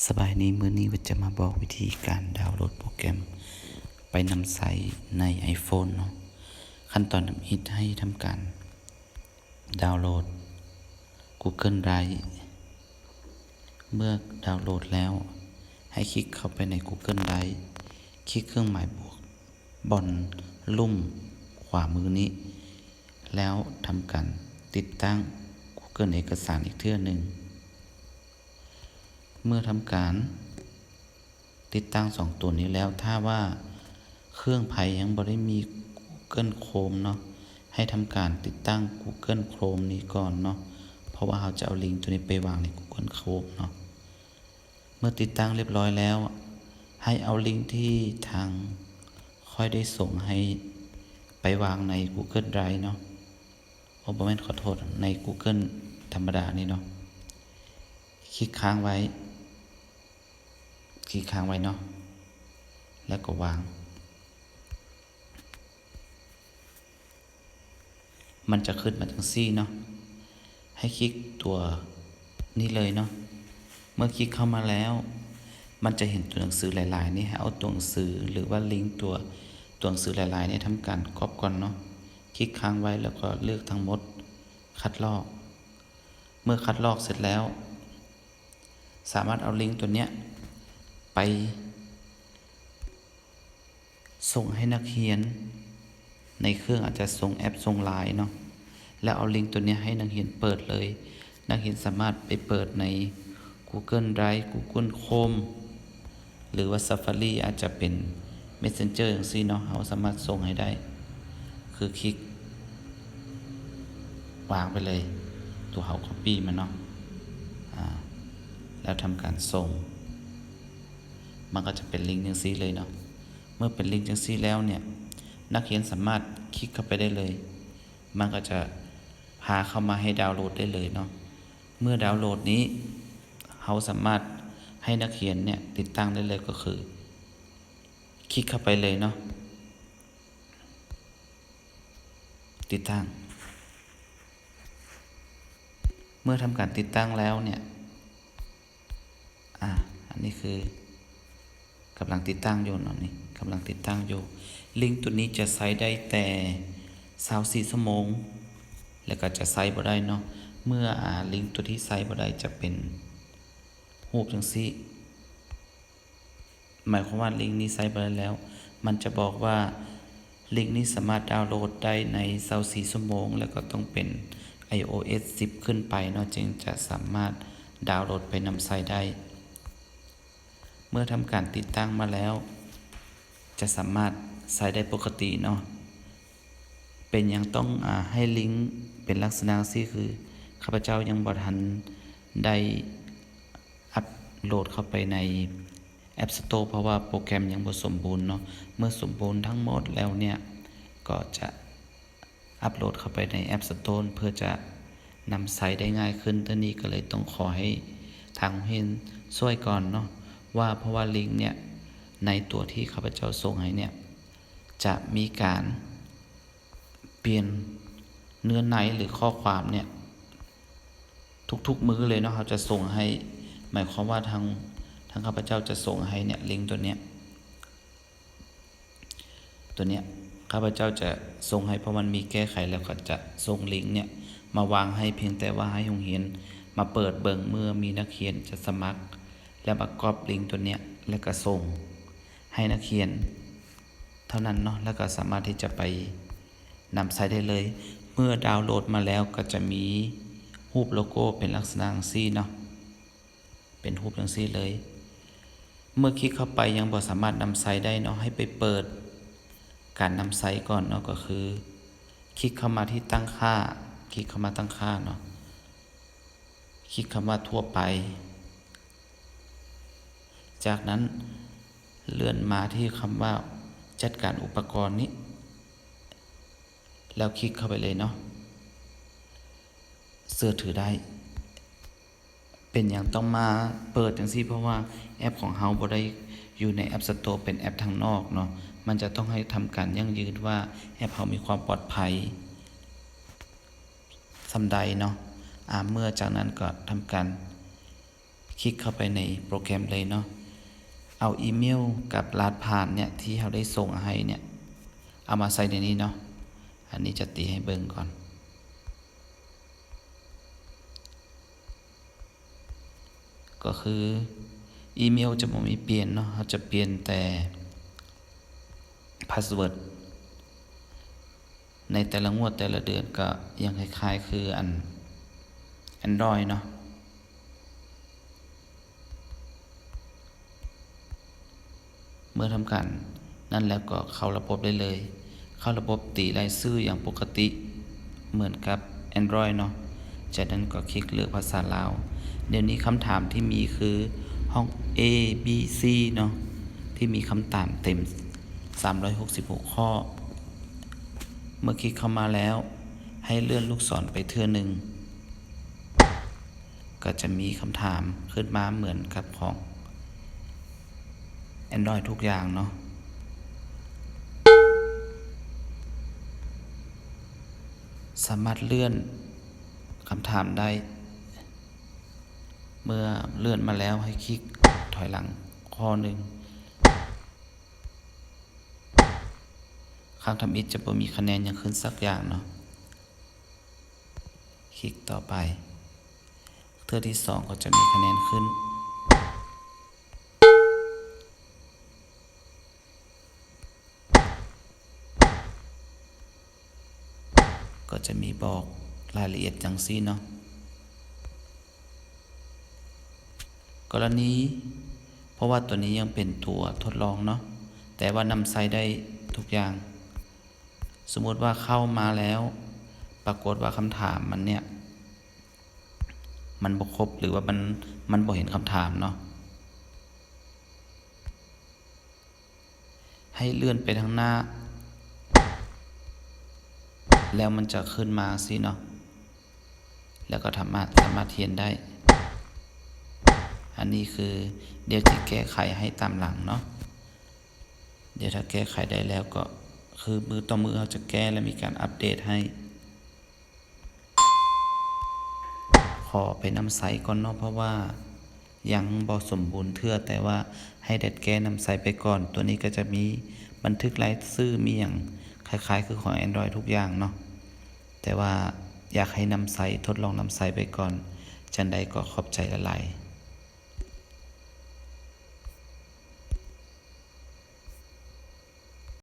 ສະບາຍດີ, ມື້ນີ້ວ່າຈະມາບອກວິທີການດາວໂຫຼດໂປຣແກຣມໄປນຳໃຊ້ໃນ iPhone ເນາະ. ຂັ້ນຕອນທຳອິດໃຫ້ທຳການດາວໂຫຼດ Google Drive. ເມື່ອດາວໂຫຼດແລ້ວ ໃຫ້ຄລິກເຂົ້າໄປໃນ Google Drive, ຄລິກເຄື່ອງໝາຍບວກບ່ອນລຸ່ມຂວາມືນີ້ ແລ້ວທຳການຕິດຕັ້ງ Google ເອກະສານອີກເທື່ອໜຶ່ງ. ເມື່ອທຳການຕິດຕັ້ງສອງຕົວນີ້ແລ້ວ, ຖ້າວ່າເຄື່ອງໃຜຍັງບໍ່ໄດ້ມີ Google Chrome ເນາະ, ໃຫ້ທຳການຕິດຕັ້ງ Google Chrome ນີ້ກ່ອນເນາະ, ເພາະວ່າເຮົາຈະເອົາລິງຕົວນີ້ໄປວາງໃນ Google Chrome ເນາະ. ເມື່ອຕິດຕັ້ງລຽບຮ້ອຍແລ້ວ, ໃຫ້ເອົາລິງທີ່ທາງຂ້ອຍໄດ້ສົ່ງໃຫ້ໄປວາງໃນ Google Drive ເນາະ. ໂອ ບໍ່ແມ່ນ, ຂໍໂທດ, ໃນ Google ທຳມະດານີ້ເນາະ. ຄລິກຄ້າງໄວ້, ຄລິກຄ້າງໄວ້ເນາະ, ແລ້ວກໍວາງ. ມັນຈະຂຶ້ນມາຈັ່ງຊີ້ເນາະ, ໃຫ້ຄລິກຕົວນີ້ເລີຍເນາະ. ເມື່ອຄລິກເຂົ້າມາແລ້ວ, ມັນຈະເຫັນຕົວໜັງສືຫຼາຍໆນີ້, ໃຫ້ເອົາຕົວໜັງສື ຫຼືວ່າລິງຕົວ, ຕົວໜັງສືຫຼາຍໆນີ້ທຳການກັອບກ່ອນເນາະ. ຄລິກຄ້າງໄວ້ ແລ້ວກໍເລືອກທັງໝົດ, ຄັດລອກ. ເມື່ອຄັດລອກເສັດແລ້ວ, ສາມາດເອົາລິງຕົວເນີ້ຍໄປ ສົ່ງໃຫ້ນັກຮຽນໃນເຄື່ອງ, ອາດຈະສົ່ງແອັບ, ສົ່ງ Line ເນາະ, ແລ້ວເອົາລິງຕົວເນີ້ຍໃຫ້ນັກຮຽນເປີດເລີຍ. ນັກຮຽນສາມາດໄປເປີດໃນ Google Drive, Google Chrome ຫຼືວ່າ Safari, ອາດຈະເປັນ Messenger ຈັ່ງຊີ້ເນາະ, ເຮົາສາມາດສົ່ງໃຫ້ໄດ້. ຄືຄລິກວາງໄປເລີຍ, ຕົວເຮົາ copy ມາເນາະ, ອາ ແລ້ວທຳການສົ່ງ. ມັນກໍຈະເປັນລິງຈັ່ງຊີ້ເລີຍເນາະ. ເມື່ອເປັນລິງຈັ່ງຊີ້ແລ້ວເນຍ, ນັກຮຽນສາມາດຄລິກເຂົ້າໄປໄດ້ເລີຍ. ມັນກໍຈະພາເຂົ້າມາໃຫ້ດາວໂຫຼດໄດ້ເລີຍເນາະ. ເມື່ອດາວໂຫຼດນີ້, ເຮົາສາມາດໃຫ້ນັກຮຽນເນຍຕິດຕັ້ງໄດ້ເລີຍ, ກໍຄືຄລິກເຂົ້າໄປເລີຍເນາະ, ຕິດຕັ້ງ. ເມື່ອທຳການຕິດຕັ້ງແລ້ວເນຍ, ອາ ອັນນີ້ຄືກຳລັງຕິດຕັ້ງຢູ່ເນາະ, ນີ້ກຳລັງຕິດຕັ້ງຢູ່. ລິງຕົວນີ້ຈະໃຊ້ໄດ້ແຕ່ຊາວສີ່ຊົ່ວໂມງ ແລ້ວກໍຈະໃຊ້ບໍ່ໄດ້ເນາະ. ເມື່ອ ອາ ລິງຕົວທີ່ໃຊ້ບໍ່ໄດ້ຈະເປັນຮູບຈັ່ງຊີ້. ໝາຍຄວາມວ່າລິງນີ້ໃຊ້ບໍ່ໄດ້ແລ້ວ. ມັນຈະບອກວ່າລິງນີ້ສາມາດດາວໂຫຼດໄດ້ໃນຊາວສີ່ຊົ່ວໂມງ ແລ້ວກໍຕ້ອງເປັນ iOS ສິບຂຶ້ນໄປເນາະ, ຈຶ່ງຈະສາມາດດາວໂຫຼດໄປນຳໃຊ້ໄດ້. ເມື່ອທຳການຕິດຕັ້ງມາແລ້ວ ຈະສາມາດໃຊ້ໄດ້ປົກກະຕິເນາະ. ເປັນຫຍັງຕ້ອງ ອາ ໃຫ້ລິງເປັນລັກສະນະຈັ່ງຊີ້? ຄືຂ້າພະເຈົ້າຍັງບໍ່ທັນໄດ້ອັບໂຫຼດເຂົ້າໄປໃນ App Store ເພາະວ່າໂປຣແກຣມຍັງບໍ່ສົມບູນເນາະ. ເມື່ອສົມບູນທັງໝົດແລ້ວເນຍ ກໍຈະອັບໂຫຼດເຂົ້າໄປໃນ App Store ເພື່ອຈະນຳໃຊ້ໄດ້ງ່າຍຂຶ້ນ. ເທື່ອນີ້ກໍເລີຍຕ້ອງຂໍໃຫ້ທາງໂຮງຮຽນຊ່ວຍກ່ອນເນາະ ວ່າ ເພາະວ່າລິງເນຍ ໃນຕົວທີ່ຂ້າພະເຈົ້າສົ່ງໃຫ້ເນຍ ຈະມີການປ່ຽນເນື້ອໃນ ຫຼື ຂໍ້ຄວາມເນຍ ທຸກໆມື້ເລີຍເນາະ. ເຮົາຈະສົ່ງໃຫ້, ໝາຍຄວາມວ່າທາງ, ທາງຂ້າພະເຈົ້າຈະສົ່ງໃຫ້ເນຍ ລິງຕົວເນຍ, ຕົວເນຍ ຂ້າພະເຈົ້າຈະສົ່ງໃຫ້, ເພາະມັນມີແກ້ໄຂແລ້ວ ກໍຈະສົ່ງລິງເນຍມາວາງໃຫ້. ພຽງແຕ່ວ່າໃຫ້ໂຮງຮຽນມາເປີດເບິ່ງເມື່ອມີນັກຮຽນຈະສະໝັກ ແລ້ວມາກັອບລິງຕົວເນຍ ແລ້ວກໍສົ່ງໃຫ້ນັກຮຽນເທົ່ານັ້ນເນາະ, ແລ້ວກໍສາມາດທີ່ຈະໄປ ນຳໃຊ້ໄດ້ເລີຍ. ເມື່ອດາວໂຫຼດມາແລ້ວກໍຈະມີຮູບໂລໂກ້ເປັນລັກສະນະຈັ່ງຊີ້ເນາະ, ເປັນຮູບຈັ່ງຊີ້ເລີຍ. ເມື່ອຄລິກເຂົ້າໄປຍັງບໍ່ສາມາດນຳໃຊ້ໄດ້ເນາະ, ໃຫ້ໄປເປີດການນຳໃຊ້ກ່ອນເນາະ, ກໍຄືຄລິກເຂົ້າມາທີ່ຕັ້ງຄ່າ, ຄລິກເຂົ້າມາຕັ້ງຄ່າເນາະ, ຄລິກຄຳວ່າທົ່ວໄປ. ຈາກນັ້ນເລື່ອນມາທີ່ຄຳວ່າຈັດການອຸປະກອນນີ້ ແລ້ວຄລິກເຂົ້າໄປເລີຍເນາະ, ເຊື່ອຖືໄດ້. ເປັນຫຍັງຕ້ອງມາເປີດຈັ່ງຊີ້? ເພາະວ່າແອັບຂອງເຮົາບໍ່ໄດ້ຢູ່ໃນ App Store, ເປັນແອັບທາງນອກເນາະ, ມັນຈະຕ້ອງໃຫ້ທຳການຢັ້ງຢືນວ່າແອັບເຮົາມີຄວາມປອດໄພສ່ຳໃດເນາະ. ອາ ເມື່ອຈາກນັ້ນກໍທຳການ ຄລິກເຂົ້າໄປໃນໂປຣແກຣມເລີຍເນາະ. ເອົາອີເມວກັບລະຫັດຜ່ານເນຍ ທີ່ເຮົາໄດ້ສົ່ງໃຫ້ເນຍ ເອົາມາໃສ່ໃນນີ້ເນາະ. ອັນນີ້ຈະຕີໃຫ້ເບິ່ງກ່ອນ. ກໍຄືອີເມວຈະບໍ່ມີປ່ຽນເນາະ, ເຮົາຈະປ່ຽນແຕ່ພາສເວີດໃນແຕ່ລະງວດແຕ່ລະເດືອນ, ກໍຍັງຄ້າຍໆຄືອັນ Android ເນາະ. ເມື່ອທຳການນັ້ນແລ້ວກໍເຂົ້າລະບົບໄດ້ເລີຍ. ເຂົ້າລະບົບຕີລາຍຊື່ຢ່າງປົກກະຕິເໝືອນກັບ Android ເນາະ. ຈາກນັ້ນກໍຄລິກເລືອກພາສາລາວ. ດຽວນີ້ຄຳຖາມທີ່ມີຄືຫ້ອງ A B C ເນາະ ທີ່ມີຄຳຖາມເຕັມສາມຮ້ອຍຫົກສິບຫົກຂໍ້. ເມື່ອຄລິກເຂົ້າມາແລ້ວ ໃຫ້ເລື່ອນລູກສອນໄປເທື່ອໜຶ່ງ. ກໍຈະມີຄຳຖາມຂຶ້ນມາເໝືອນກັບຂອງ Android ທຸກຢ່າງເນາະ. ສາມາດເລື່ອນຄຳຖາມໄດ້. ເມື່ອເລື່ອນມາແລ້ວໃຫ້ຄລິກຖອຍຫຼັງຂໍ້ໜຶ່ງ. ຄັ້ງທຳອິດຈະບໍ່ມີຄະແນນຫຍັງຂຶ້ນສັກຢ່າງເນາະ. ຄລິກຕໍ່ໄປ. ເທື່ອທີສອງກໍຈະມີຄະແນນຂຶ້ນ. ກໍຈະມີບອກລາຍລະອຽດຈັ່ງຊີ້ເນາະ. ກໍລະນີ ເພາະວ່າຕົວນີ້ຍັງເປັນຕົວທົດລອງເນາະ, ແຕ່ວ່ານຳໃຊ້ໄດ້ທຸກຢ່າງ. ສົມມຸດວ່າເຂົ້າມາແລ້ວ ປາກົດວ່າຄຳຖາມມັນເນຍ ມັນບໍ່ຄົບ ຫຼືວ່າມັນ ມັນບໍ່ເຫັນຄຳຖາມເນາະ. ໃຫ້ເລື່ອນໄປທາງໜ້າ ແລ້ວມັນຈະຂຶ້ນມາຊີ້ເນາະ, ແລ້ວກໍສາມາດ ສາມາດຮຽນໄດ້. ອັນນີ້ຄື ດຽວຊິແກ້ໄຂໃຫ້ຕາມຫຼັງເນາະ. ດຽວຖ້າແກ້ໄຂໄດ້ແລ້ວກໍຄືມື້ຕໍ່ມື້ເຮົາຈະແກ້ ແລະ ມີການອັບເດດໃຫ້. ຂໍໄປນຳໃຊ້ກ່ອນເນາະ ເພາະວ່າຍັງບໍ່ສົມບູນເທື່ອ, ແຕ່ວ່າໃຫ້ດັດແກ້ນຳໃຊ້ໄປກ່ອນ. ຕົວນີ້ກໍຈະມີບັນທຶກລາຍຊື່ ມີຫຍັງຄ້າຍໆຄືຂອງ Android ທຸກຢ່າງເນາະ, ແຕ່ວ່າຢາກໃຫ້ນຳໃຊ້ ທົດລອງນຳໃຊ້ໄປກ່ອນ. ຈັ່ງໃດກໍຂອບໃຈຫຼາຍໆ.